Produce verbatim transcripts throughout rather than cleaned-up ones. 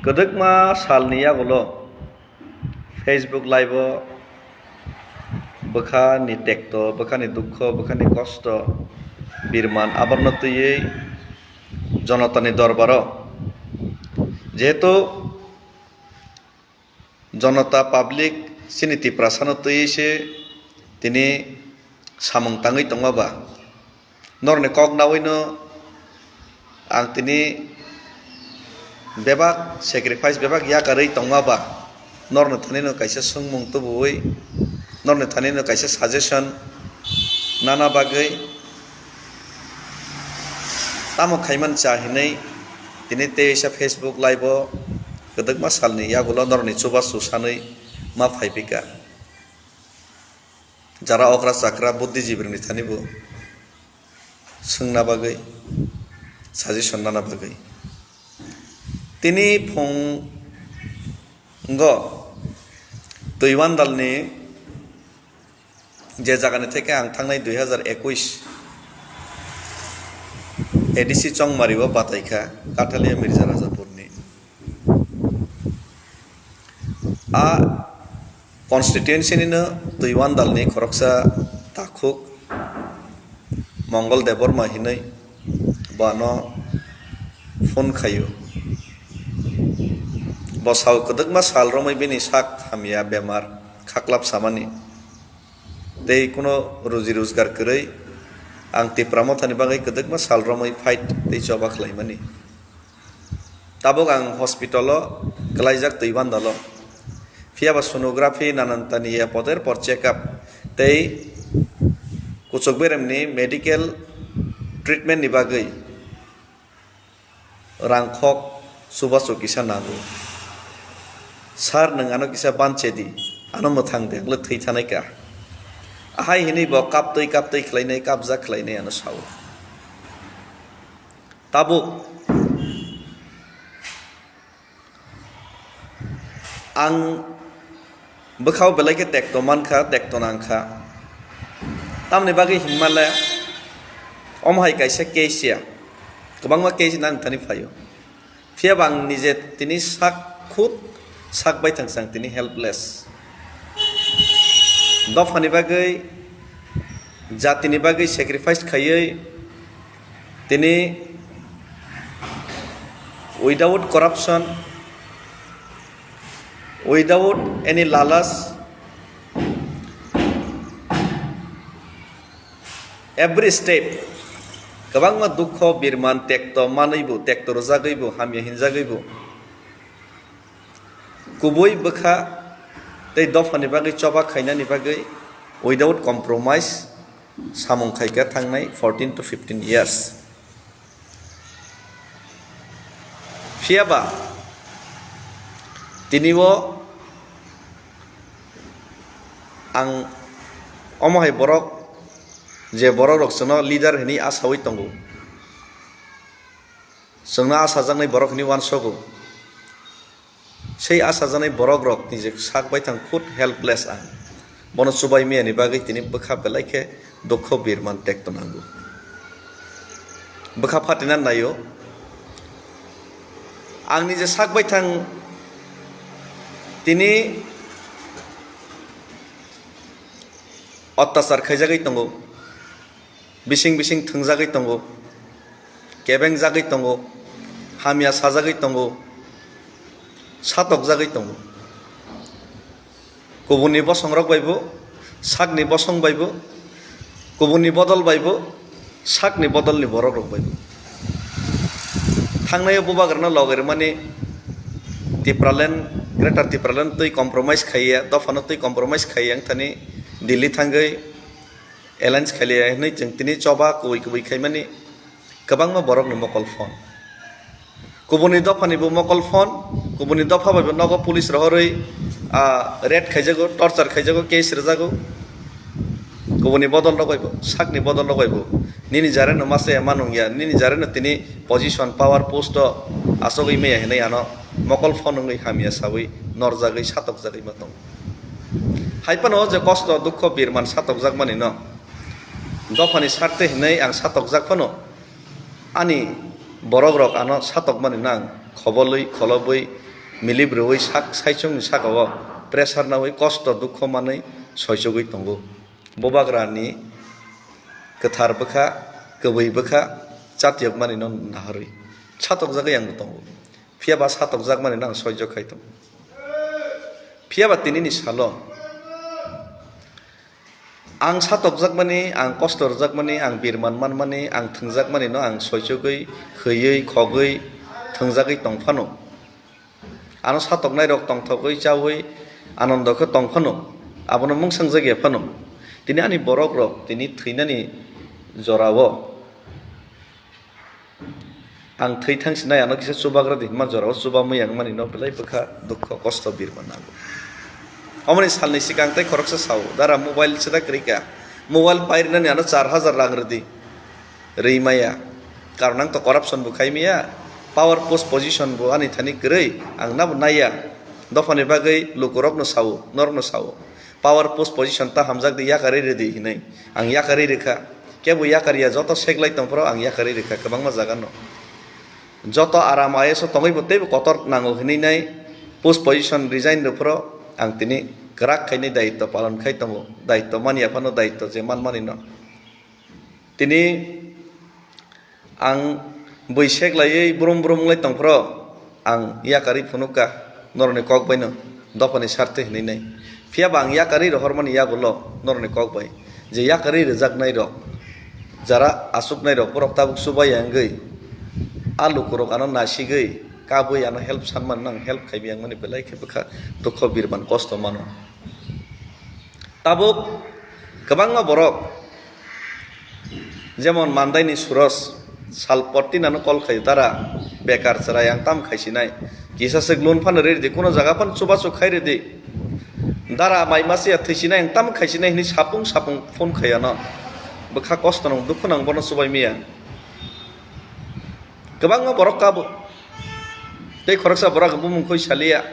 Kwdwkma salni yagulo Facebook live-o bwkhani tekto, bwkhani dukho, bwkhani kosto, birman aborno twiwi jonotani dorbaro, jehetu jonota public chini Tiprasano twiwi se tini samung tangwi tongma ba, norokni kok nawino ang tini bebak sacrifice, bebak yakarwi tongma ba, norokni thanino kaisa swngmung tubuwi, norokni thanino kaisa suggestion nana bagwi, tamo khaiman cha hinwi tini teisa Facebook live-o kwdwkma salni yagulo norokni chubachu sanwi ma phaipika. Jara okra chakra buddhijibirokni thani bo swngna bagwi, suggestion nana bagwi. Tini phungo Twiwandalni je jagani theke ang thangnai dui hazar ekush A D C Chongmari o batai kha, Kathalia Mirza Rajapurni. A constituency nino Twiwandalni khoroksa takhuk Mongol Debbarma hinwi bo ano phone khaio. Bo sao kwdwkma sal romwi bini sak hamya bemar khaklap samani. Tei kuno ruji rojgar kwrwi ang Tipra Mothani bagwi kwdwkma sal romwi fight tei choba khlaimani. Tabuk ang hospital-o kwlaijak Twiwandalo. Phiya ba sonography, nanantani ya poder por check-up tei kuchuk beremni medical treatment-ni bagwi rangkhok chubachu kisa nango. Sir, nwng ano kisa banchedi, ano mwthang de, ang le thwi thanai ka. Ahai hinwi bo kaptwi kaptwi khlainai, kapjak khlainai ano sao. Tabuk ang bwkhao belai khe tekto mankha, tekto nangkha. Tamni bagwi hinmale omo hai kaisa case ya, kwbangma case nang thani phaio. Phiya ba ang nije tini sak khud sak baithang sang tini helpless. Dophani bagwi, jatini bagwi sacrifice khaiwi tini without corruption, without any lalas, every step kwbangma dukho birman tekto manwibo, tekto rwjagwibo, hamya hinjagwibo, kubui bwkha tei dophani bagwi choba khainani bagwi without compromise samung khaikha thangnai fourteen to fifteen years. Phiya ba tini o ang omo hai borok, je borok rok chwngno leader hinwi asaui tongo, chwngno asajaknai borok hinwi uansogo. Sei achajaknai borok rok ni je sak baithang khud helpless ang. Bono chubai miyani bagwi tini bwkha belai khe dukho birman tekto nango. Bwkha phatina naio. Ang ni je sak baithang tini ottachar khaijagwi tongo. Bising bising thwngjagwi tongo, kebengjagwi tongo, hamya sajagwi tongo, satokjagwi tongo. Kubunni bosongrok baibo, sakni bosong baibo, kubunni bodol baibo, sakni bodolni borokrok baibo. Thangnai o bubagrano logi rwmani Tipraland, Greater Tipraland twi compromise khaiya, dophano twi compromise khaiya wngthani Delhi thangwi alliance khailiya hinwi chwng tini choba kubui kubui khaimani kwbangma borokni mokol phone. Kubunni dophanibo mokol phone, kubunni dopha baibo nogo police rohorwi, ah, raid khaijago, torture khaijago, case rwjago. Kubunni bodol rok baibo, sakni bodol rok baibo. Nini jareno masa ya manung ya, nini jareno tini position, power, post o asogwi maya hinwi ano mokol phone wngwi hamya sawi norjagwi satokjagwi ma tongo. Hai phano o je kosto dukho birman satokjak mani no, dophani sarthe hinwi ang satokjak phano, ani borok rok ano satokmani nang khobolwi kholobwi milip rwui sak saichungni sakao pressure naui kosto dukho manwi soichugwi tongo. Bubagrani kwthar bwkha, kwbwi bwkha, chatiyokmanino naharwi satokjagwi angbo tongo. Phiyaba satokjakmanino ang soijo khai tongo. Phiyaba tinini salo ang satokjakmani, ang kosto rwjakmani, ang birman manmani, ang thwngjakmanino ang soichugwi, hwiwi, khogwi, thwngjagwi tong phano. Ano satoknairok tongthogwi chaui anondo khe tong phano, abono mungsang jakya phano. Tini ani borokrok tini thwinani jorao ang thwi thang sinai, ano kisa chubagra di hwnma jorao chubamwi ang manino belai bwkha dukho kosto birma nango. Omoni salni swkang tei khoroksa sao, "Dara mobile sida kwrwi ka, mobile pai rwnani ano char hajar rang rwdi." Rwi maya. Karon ang to corruption bo khai maya. Power post position bo ani thani kwrwi, ang nabo naiya. Dophani bagwi lukurokno sao, norokno sao. Power post position ta hamjak di, yakarwi rwdi hinwi. Ang yakarwi rwkha. Kebo yakarya, joto seklai tongphuru ang yakarwi rwkha kwbangma jagano. Joto aram I A S o tongwi bo teibo kotor nango hinwi nai post position resign rwphuru ang tini kwrak khainwi daitw palon khai tongo. Daitw manya phano daitw je manmani no. Tini ang bui sek laiwi brum brum wngwi tongphuru ang yakarwi phunukha norokni kok baino dophani sartwi hinwi nai. Phiyaba ang yakarwi rohormani yagulo norokni kok bai je yakarwi rwjaknairok jara achuknairok borok tabuk chubaiya wngwi a lukurok ano nasigwi kabui ano help sanmano ang help khaiwi ang mani belai khe bwkha dukho birman kosto mano. Tabuk kwbangma borok, jemon Mandaini Suros, sal portin ano call khaio, "Dara, bekar chwrai ang tam khaisinai, kisa swk loan phano riri di, kuno jaga phano chubachu khai ridi, dara mai masiya thwisinai ang tam khaisinai," hinwi sapung sapung phone khai ano. Bwkha kosto nang, dukhu nang, bono chubai maya. Kwbangma borok kabo. Tei khoroksa borok bumung koi saliya.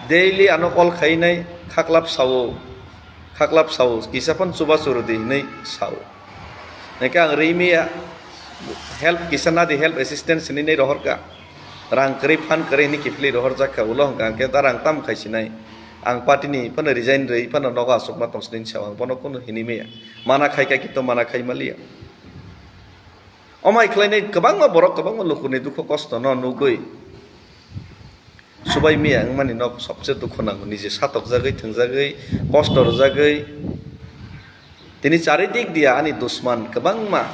Daily ano call khainai, khaklap sao. Khaklap sao, kisa phano chubachu rwdi hinwi sao. Hingkhe ang rimiya, help kisa nadi, help assistance hinwi nai rohorkha. Rang kwrwi, phan kwrwi hinwi kiphilwi rohorjakha, ulo hwnkha hwnkhe da rang tam khaisinai. Ang party ni phano resign rwi phano nogo achukma tongsinai sao, ang bono kunu hinwi maya. Mana khaikha kintu mana khai maliya. Omai khlainai kwbangma borok, kwbangma lukurni dukhu kosto no nugwi chubai miya wngmani no sobse dukhu nango, nije satokjagwi, thwngjagwi, kosto rwjagwi. Tini charidik dia ani dusman kwbangma,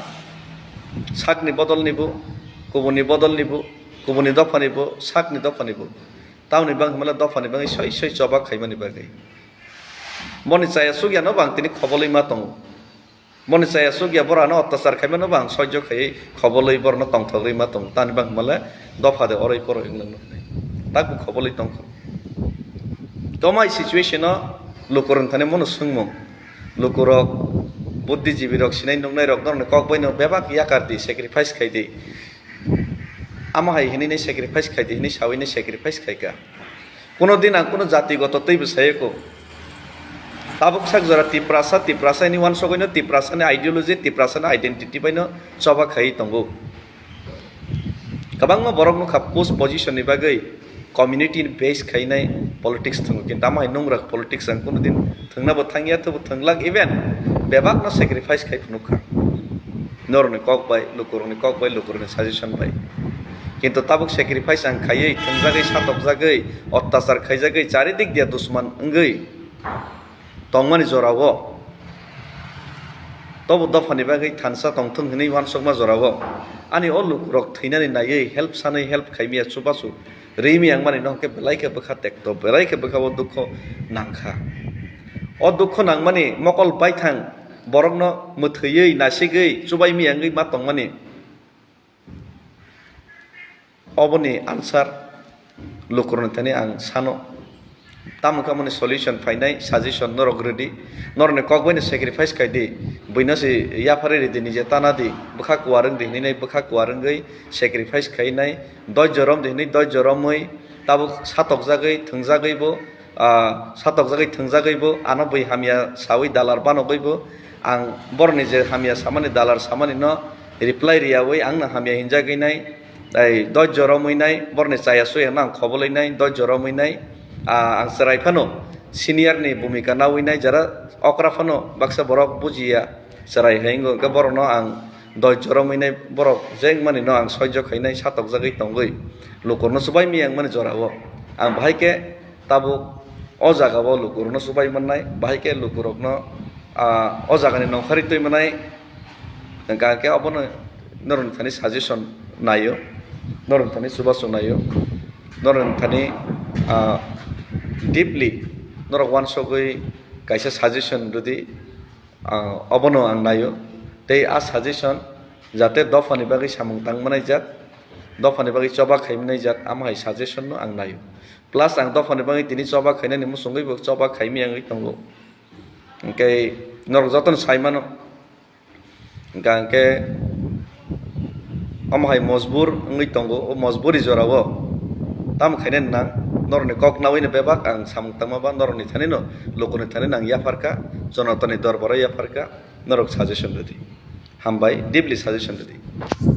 sakni bodol nibo, kubuni bodol nibo, kubuni dopha nibo, sakni dopha nibo. Tamoni bang hwnmale dopha ni bagwi soi soi choba khaimani bagwi. Boni chaya sukya no bang tini khobolwi ma tongo. Boni chaya sukya borano ottachar khaimano bang soijo khaiwi khobolwi borno tongthogwi ma tongo. Tani bang hwnmale dopha de oroi poroi wnglang nuknai. Takbo khobolwi tongkha. Tomai situation o lukurok thani mono swngmung. Lukurok, buddhijibirok, sinai nuknairok norokni kok baino bebak yakar di, sacrifice khai di. Amo hai hinwi sacrifice khai di hinwi sawi sacrifice khai kha. Kuno din ang kuno jati goto teibo sayoko. Tabuk sak jora Tiprasa, Tiprasa hinwi wansogwino Tiprasani ideology, Tiprasani identity baino choba khaiwi tongo. Kwbangma borok nukha post position ni bagwi community base khainai politics thwngo, kintu amo hai nungrak politics ang kuno din thwngna bo thangya, thwngbo thwnglak, even bebakno sacrifice khai phunukha. Norokni kok bai, lukurokni kok bai, lukurokni suggestion bai. Kintu tabuk sacrifice ang khaiwi, thwngjagwi, satokjagwi, ottachar khaijagwi, charidik dia dusman wngwi tongmani jorao, tobo dophani bagwi thansa tongthwng hinwi wansukma jorao, ani o lukurok thwinani naiwi help sanwi help khaimya chubachu rimi ang mani no hwnkhe belai khe bwkha tekto, belai khe bwkha o dukho nangkha. O dukho nangmani mokol baithang borokno mwthwiwi, nasigwi, chubai miyangwi ma tongmani. Oboni answer lukurokni thani ang sano. Tamo khe amoni solution phainai, suggestion norok rwdi. Norokni kok baino sacrifice khaidi. Buino se yapharwi rwdi, nije tana di. Bwkha kuar wngdi hinwi nai, bwkha kuar wngwi sacrifice khainai. Doijjo romdi hinwi doijjo romwi tabuk satokjagwi, thwngjagwi bo, ah, satokjagwi, thwngjagwi bo, ano bui hamya sawi dalar banogwi bo, ang borokni je hamya samani, dalar samani no reply riyawi, ang no hamya hinjagwi nai, Tai doijjo romwi nai, borni chaya suya no ang khobolwi nai, doijjo romwi nai. Ah, ang chwrai phano senior ni bhumika nawi nai, jara okra phano baksa borok bujiya chwrai hai wngo, hwnkhe borokno ang doijjo romwi nai, borok je wngmani no ang soijo khainai, satokjagwi tongwi lukurokno chubaimaya wngmani jorao. Ang bahai khe tabuk o jagao lukurokno chubai mannai, bahai khe lukurokno, ah, o jagani nongkhorwi twi mannai, hwnkha khe obono norokni thani suggestion naio, norokni thani chubachu naio, norokni thani, ah, deeply norok uansugwi kaisa suggestion rwdi, ah, obono ang naio. Tei a suggestion jate dophani bagwi samung tang manai jat, dophani bagwi choba khai manai jat, amo hai suggestion no ang naio. Plus ang dophani bagwi tini choba khainani muchungwi bo choba khai maya wngwi tongo. Hwnkhe norok jotono sai mano. Hwnkha hwnkhe omo hai mojbur wngwi tongo, o mojburi jorao tamo khainani nang, norokni kok nawino bebak ang samung tangma ba norokni thanino, lukurokni thanino ang yapharkha, Jonatani dorbaro yapharkha, norok suggestion rwdi. Hambai, deeply suggestion rwdi.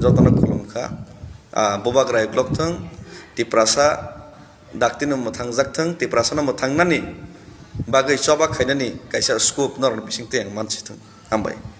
Jotono khulumkha. Ah, bubagra uklok thung, Tiprasa daktino mwthangjak thung, Tiprasano mwthangnani bagwi choba khainani kaisa scope norokni bisingtwi ang mansi thung. Hambai.